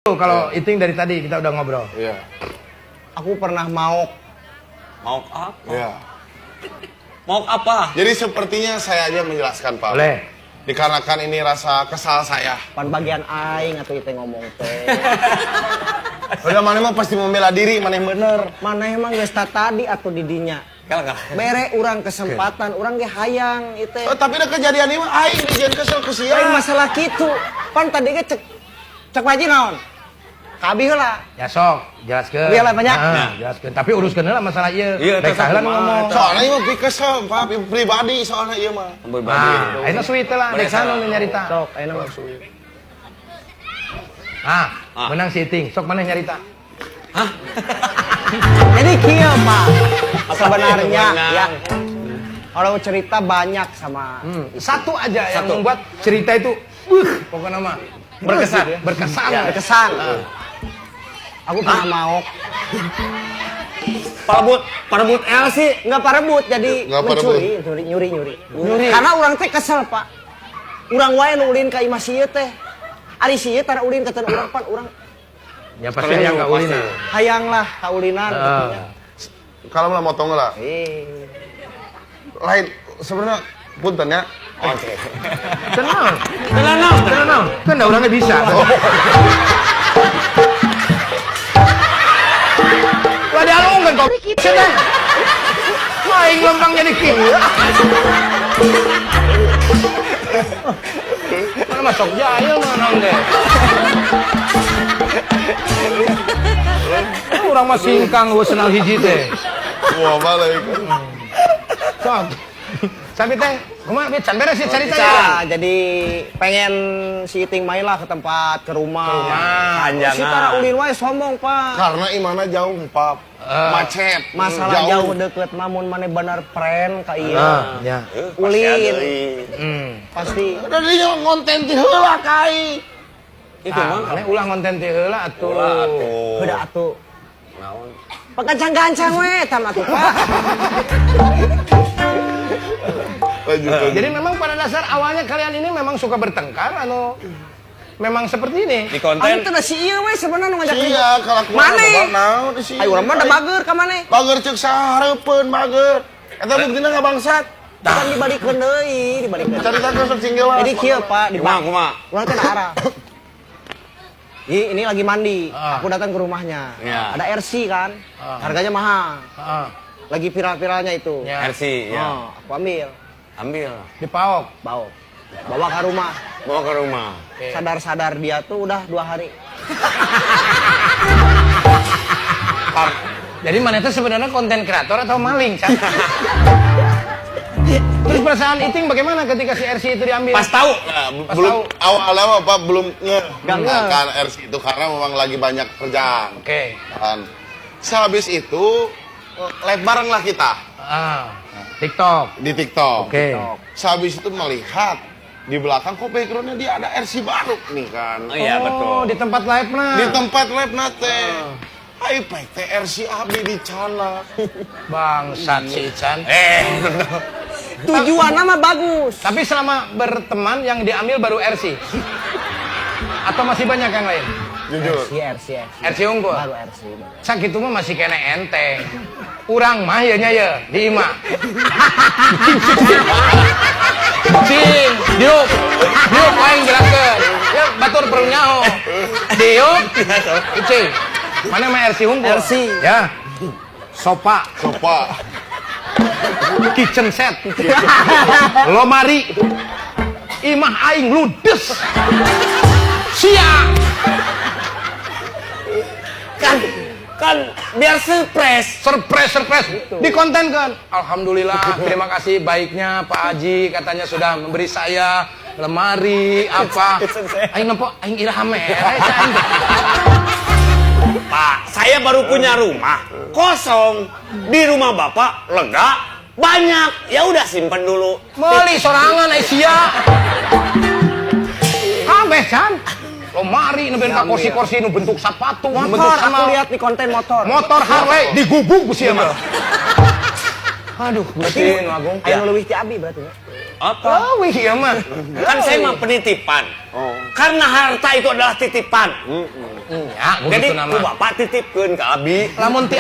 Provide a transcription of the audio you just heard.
Kalau Iting dari tadi kita udah ngobrol. Iya. Aku pernah maok. Maok apa? Iya. Maok apa? Jadi sepertinya saya aja menjelaskan, Pak. Boleh. Dikarenakan ini rasa kesal saya. Pan bagian aing atuh ieu teh ngomong teh. Udah mana mah pasti membela diri, mana yang bener. Mana emang geus tadi atuh di dinya. Kalah kalah. Bere urang kesempatan, urang ge hayang ieu teh. Oh, tapi ada kejadian ini mah aing dijieun kesel ku sia. Lain masalah kitu. Pan tadi ge cek cek Pak Haji naon? Kabih heula. Ya sok, jelaskeun. Biar lah, banyak. Nah, jelaskeun. Tapi uruskeun heula masalah ieu. Iya, Rek tetep saheula kumaha, ngomong. Soalnya ieu mah kesel, Pak, pribadi soalnya ieu mah. Pribadi. Ah, ayeuna suit lah, Boleh dek sana salah. nu nyarita. Sok, ayeuna mah. Ah, Ah. menang si Iting. Sok maneh nyarita. Jadi kieu, Pak. Sebenarnya Menang. ya. Kalau cerita banyak sama Satu aja yang Satu. membuat cerita itu pokoknya mah Berkesan. Berkesan. Ya, berkesan. Aku pernah maok. Parebut, parebut L sih. Nggak parebut, jadi Nggak parebut. mencuri, nyuri, nyuri, nyuri. Karena urang teh kesel, Pak. Urang wae nu ulin ka imah si ieu teh. Ari si ieu tara ulin ka teu urang pan urang Ya pasti hayang ka ulin. hayang lah kaulinan gitu nya. Kalau mau motong lah. Eh, Lain sebenarnya punten ya. Oke. Tenang. Tenang, Tenang. Kan da urangnya bisa. Lah dialungkeun kok. Cenah. Aing lempang jadi kieu. Mana masuk jahil mah naon deh. Urang mah singkang geus senal hiji teh. Wah, balik. Sok. Sampai teh, kumaha Bit? Can beres sih carita ya. Bisa, jadi pengen si Iting main lah ke tempat, ke rumah. Ke rumah. Panjangan. Si tara ulin wae sombong, Pak. Karena imana jauh, Pak. Macet. Masalah jauh deket mah mun maneh bener friend ka ieu. Ah, ya. Ulin Hmm. pasti. Udah dia ngonten ti heula ka aing. Itu mah. Maneh ulah konten teh heula atuh. Ulah atuh. Heuda atuh. Naon? Pagancang-gancang we eta mah atuh, Pak. Lanjut, lanjut. Jadi memang pada dasar awalnya kalian ini memang suka bertengkar atau memang seperti ini? Di konten. Anu teh da si ieu we sebenarnya nu ngajak Iya, kalakuan Maneh. loba naon sih. Ayo urang mah da bager ka maneh. Bager ceuk sahareupeun bager. Eta buktina ngabangsat. Bukan dibalikeun deui, dibalikeun. Caritakeun sok cing gelas. Jadi kieu, Pak, di Kumaha, kumaha? Urang teh da arah. Ini lagi mandi, Ah. aku datang ke rumahnya. Ya. Ada RC kan, Ah. harganya mahal. Heeh. Lagi viral-viralnya itu. Ya. RC, ya. Oh, aku ambil, Ambil. Dipaok. bawa. Bawa ke rumah. Bawa ke rumah. Oke. Sadar-sadar dia tuh udah 2 hari. Jadi mana itu sebenarnya konten kreator atau maling? Chan? Terus perasaan Iting bagaimana ketika si RC itu diambil? Pas tahu. Nah, Pas belum tahu. awalnya mah Pak belum nge Nggak nge. kan RC itu karena memang lagi banyak kerjaan. Oke. Kan. Sehabis itu live bareng lah kita Ah, TikTok. di TikTok. Oke. Sehabis itu melihat di belakang kok backgroundnya dia ada RC baru nih kan. Oh iya, betul. Oh, di tempat live nah. Di tempat live nate. Hai PT RC Abi di cana. Bangsat si Ican. Tujuannya mah bagus. Tapi selama berteman yang diambil baru RC. Atau masih banyak yang lain? Jujur. RC, RC, RC. RC unggul. Baru RC. Baru. Sakitu mah masih kena enteng. Urang mah ya nya ya di imah. Cing, diuk. Diuk aing jelaskeun. Ya batur perlu nyaho. Diuk. Cing. Mana mah RC unggul? RC. Ya. Sopa, Sopa. kitchen set. Lomari. Imah aing ludes. Sia. Kan biar surprise. Surprise, surprise. Dikontenkan. Alhamdulillah, terima kasih baiknya Pak Haji katanya sudah memberi saya lemari apa. Aing nempo aing iraha mere aing. Pak, saya baru punya rumah kosong. Di rumah Bapak lega, banyak. Ya udah simpen dulu. Meuli sorangan ai sia. Kabeh can. Lemari nu ben ka kursi-kursi nu bentuk sepatu, nu bentuk Motor, aku sandal. lihat di konten motor. Motor Harley digubug ku sia mah. Aduh, Gusti nu agung. Ayo nu leuwih ti abi berarti ya. Apa? Leuwih ieu mah. Kan saya mah penitipan. Oh. Karena harta itu adalah titipan. Nya, Jadi begitu nama. ku bapak titipkeun ke abi. Lamun ti